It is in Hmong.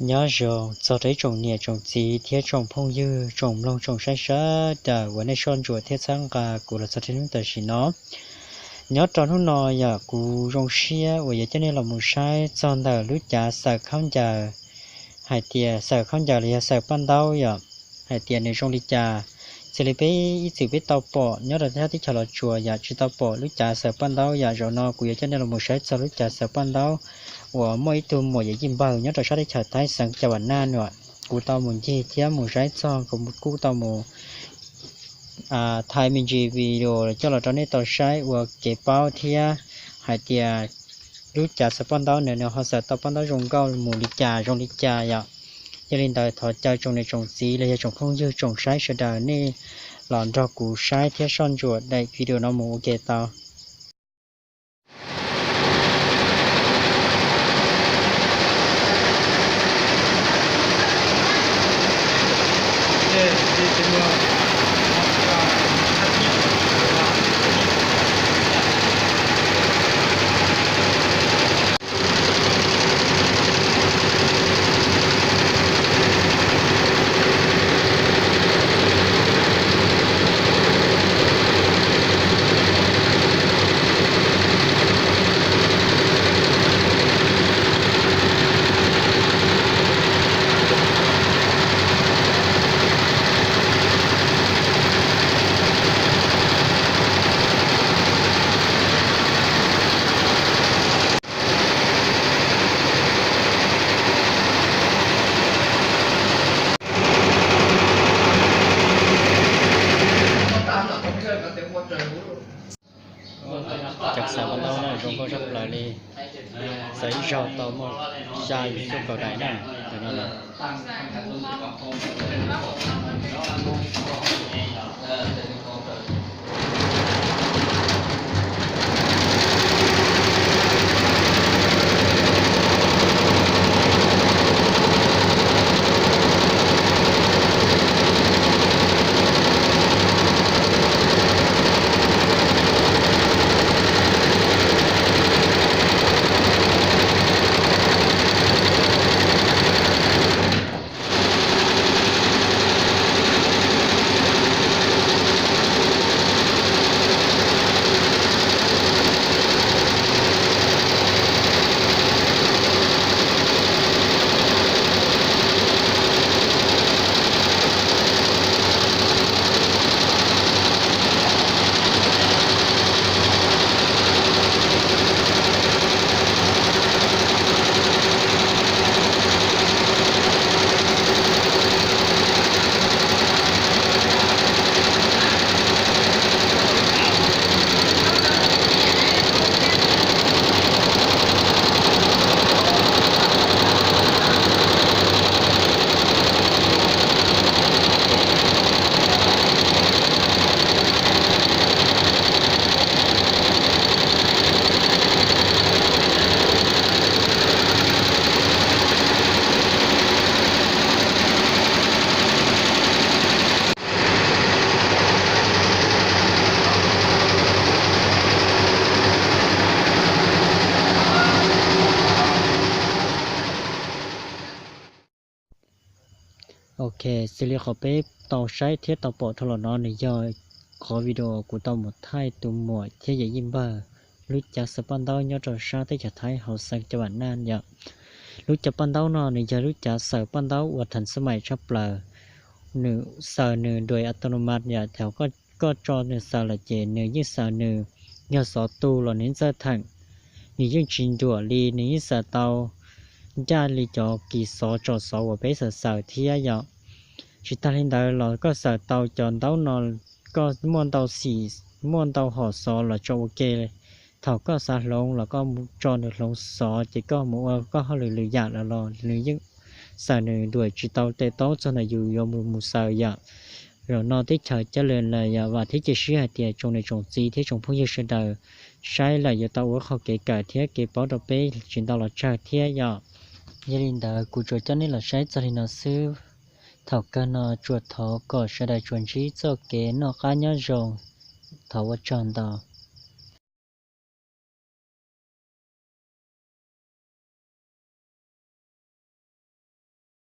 Nyob zoo txog rau ib tsoom niam tsoom txiv thiab tsoom phooj ywg tsoom mloog tsoom saib sawv daws uas nej soj ntsuam thiab txhawb nqa kuv los txog rau hnub tam sim no. Nyob rau hnub no yog kuv zoo siab uas yuav coj nej los mus saib txog ntawm lub cav xaws khaub ncaws, hais tias xaws khaub ncaws los yog xaws paj ntaub yom, hais tias nws zoo li cas. Xws li peb ib txwm peb tau pom nyob rau sab teb chaws Los Tsuas yom, tsis tau pom lub cav xaws paj ntaub yom. Zaum no kuv yuav coj nej los mus saib txog lub cav xaws paj ntaub uas muaj ib tug muam yawm yij npawg nyob rau sab teb chaws Thaib xeev Cam Vam Naj no. Kuv tau mus ncig thiab mus saib txog, kuv kuj tau mus thaij me ntsis video coj los rau nej tau saib ua kev paub thiab hais tias lub cav xaws paj ntaub no nws ho xaws tau paj ntaub zoo nkauj mus li cas zoo li cas yom. Yog li ntawd thov caw tsoom niam tsoom txiv los yog tsoom phooj ywg tsoom saib sawv daws nej los nrog kuv saib thiab soj ntsuam daim video no mus ua ke tau. Cov xaws paj ntaub na zoo nkauj tshaj plaws li. Xaws ib zaug tau muaj xya yim cuaj kaum daim na. Ok, xws li qhov peb tau saib thiab tau pom dhau los no nws yog qhov video kuv tau mus thaij tus muam thiab yawm yij npawg lub cav xaws paj ntaub nyob rau sab teb chaws Thaib hauv xeev Cam Vam Naj yom. Lub cav paj ntaub no nws yog lub cav xaws paj ntaub uas theem xab maim tshaj plaws. Nws xaws nws duas autonomous yom, thaum koj tso nws xaws lawm ces nws yeej xaws nws, yog xov tu los nws yeej txawj theem. Nws yeej tsis nruam li, nws yeej xaws tau ncaj li cov kis xov tso xov uas peb xaws xaws thiab yom. Tsis tag li ntawd los koj xaws tau cov ntaub no, koj muaj ntau xim, muaj ntau hom xov los tso ua ke. Thaum koj xav hloov los koj mus tso nws hloov xov ces koj mus ua koj hauj lwm lwm yam lawm los nws yeej xaws nws duas tsis tau tes taub txog ntawm yus yuav mus mus xaws yom. Zaum no teb chaws Cab Lwm lawm yom, vam thiab cia siab hais tias tsoom niam tsoom txiv thiab tsoom phooj ywg sawv daws saib lawm yuav tau ua qhov kev kawm thiab kev paub rau peb tsis ntau los tsawg thiab yom. Yog li ntawd kuv tsuas coj nej los saib txog li no xwb. Thaum kawg no tsuas thov kom sawv daws tsuas ntsib txoj kev noj qab nyob zoo. Thov ua tsaug ntau.